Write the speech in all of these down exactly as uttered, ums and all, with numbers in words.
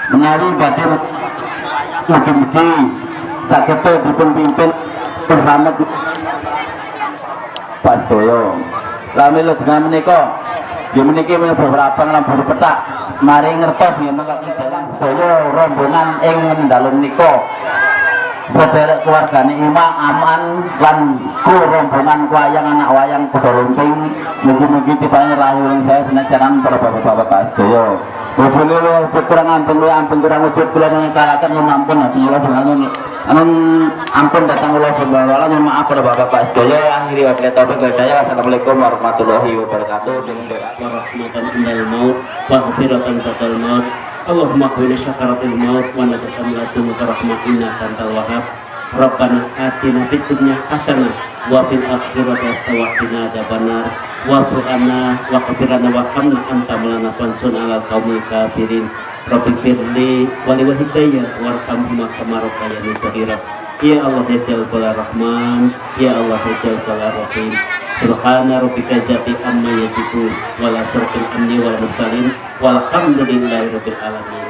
Menawi badhe mugi-mugi saged dipun pimpin bersama Pak Sedaya. Lami lho dengan menika, nggih meniki beberapa nglambur petak mari ngertos nggih mekaten dalang sedaya rombongan ing dalem menika. Sederek keluargane Imak Aman lan ku rombongan wayang anak wayang Kuda Lumping, mugi-mugi diparingi rahayu ring saya senajan para bapak-bapak sedaya. Bobone luwih wujud kurang ampun, luwih ampun kurang wujud kula nyuwun kalaken nyuwun ampun dateng kula dengan nyuwun ampun dateng kula sembah wala nyuwun maaf pada bapak-bapak sedaya. Akhiri wabillahi taufiq wal hidayah. Wassalamualaikum warahmatullahi wabarakatuh. Wa rahmatan indal maut, wa maghfiratan ba'dal maut. Allahumma qina sakaratil maut wa najakan latu rahmah innaka antal wahhab. Rabbana atina fid dunya hasanah wa fil akhirati hasanah wa qina adzabannar. Wa'fu anna waghfir lana warhamna anta maulana fansurna alal qaumil kafirin. Rabbi firli wa liwalidayya warhamhuma kama rabbayani shaghira. Ya Allah ya Jalal Rahman, ya Allah ya Jalal Rahim. Subhana rabbika izzati amma yasifun, wa la syarfil amni wal mursalin, walhamdulillahi rabbil alamin.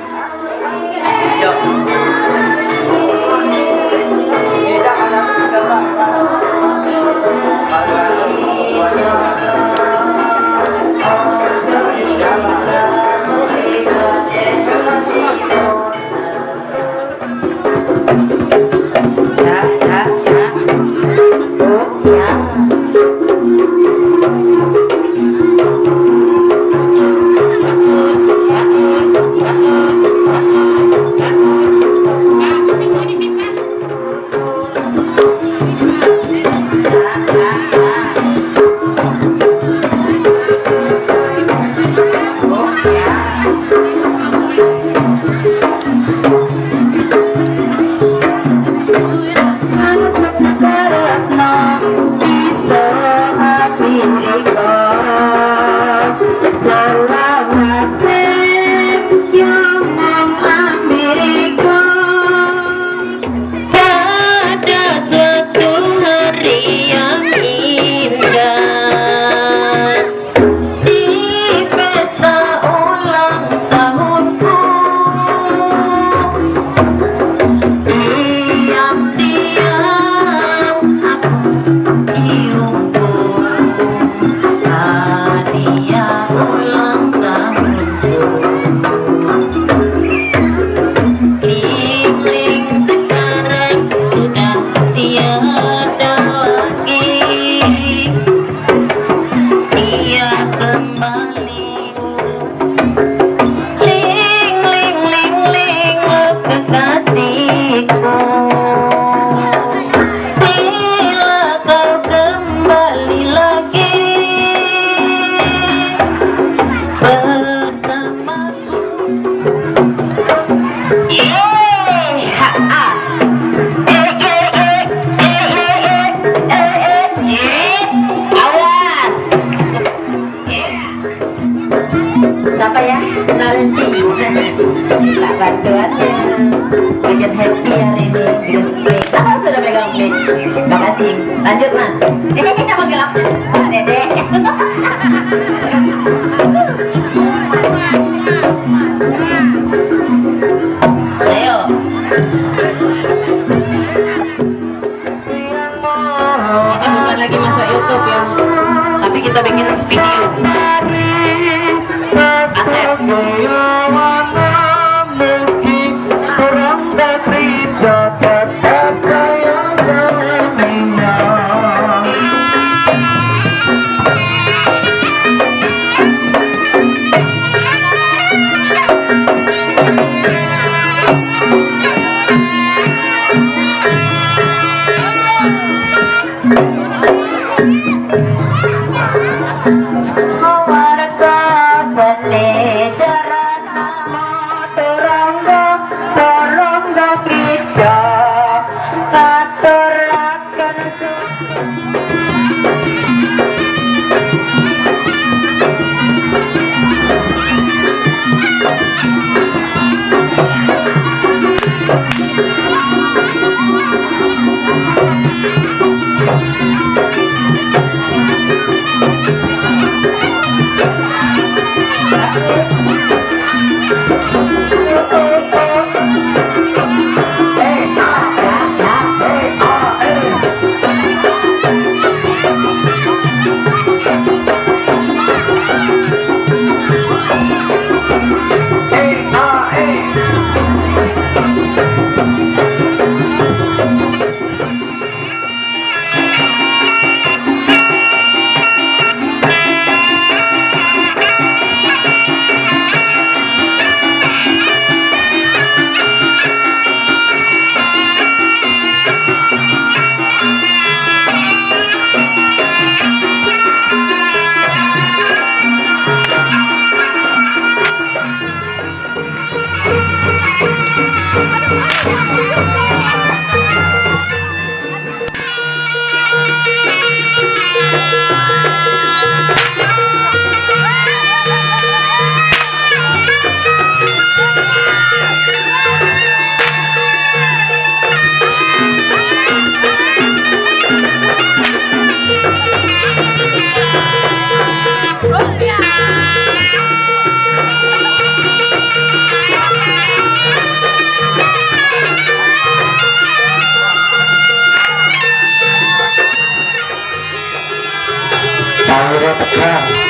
Pada suatu hari yang indah, di pesta ulang tahunku, diam-diam aku ciumku hadiah ulang tahunku. Kling, kling, sekarang sudah tiada lagi. Dia kembali. Ling, ling, ling, ling, kekasihku. Bila kau kembali lagi bersama Yeay, ha, ha. Eh, eh, eh, eh, eh, eh, eh, eh, eh. Awas. Siapa ya? Naldi. Tak bantu aja. Bikin happy hari ini. Siapa sudah megang mic? Makasih. Lanjut, Mas. Ini kita mau gelap. Dede. Ayo. Ini bukan lagi masuk YouTube ya, tapi kita bikin video. Asep. Aura tekan.